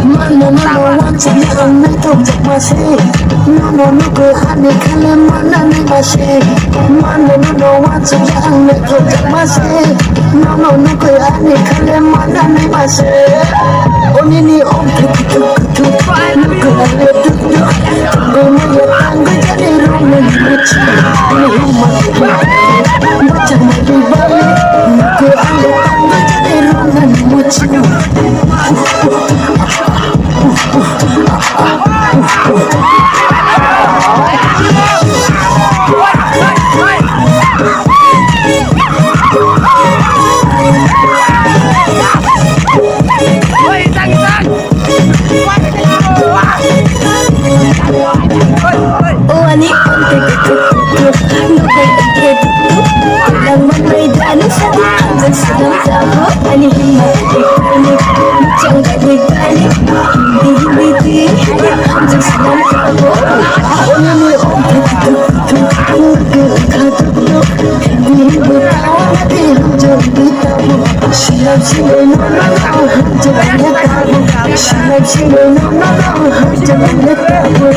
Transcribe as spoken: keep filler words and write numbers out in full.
Mano no no wansuk ya ang naithok jakma se. Nono nugwi ani khale manani mase. Mano nono wansuk ya ang naithok jakma se. Nono nugwi ani khale manani mase. Onini ongkhe kuthuk kuthuk. Nugwi ani duk duk. Tangwi maya tangwi jani rungmani muchi. Ani huma kuthuk. Bachama dui bali. Nugwi ani tangwi jani rungmani muchi. O ani ongkhe kuthuk kuthuk, nugwi ongkhe duk duk. Langma maidano sadi ang sedang tabo, ani himma dikani, chang dikani, hindi hindi di, ang sedang tabo. Onini ongkhe kuthuk kuthuk, nugwi ongkha duk duk. Hindi hindi tabo, hindi hindi tabo. Silam silam no no no, hindi hindi tabo. Silam silam no no no, hindi hindi tabo.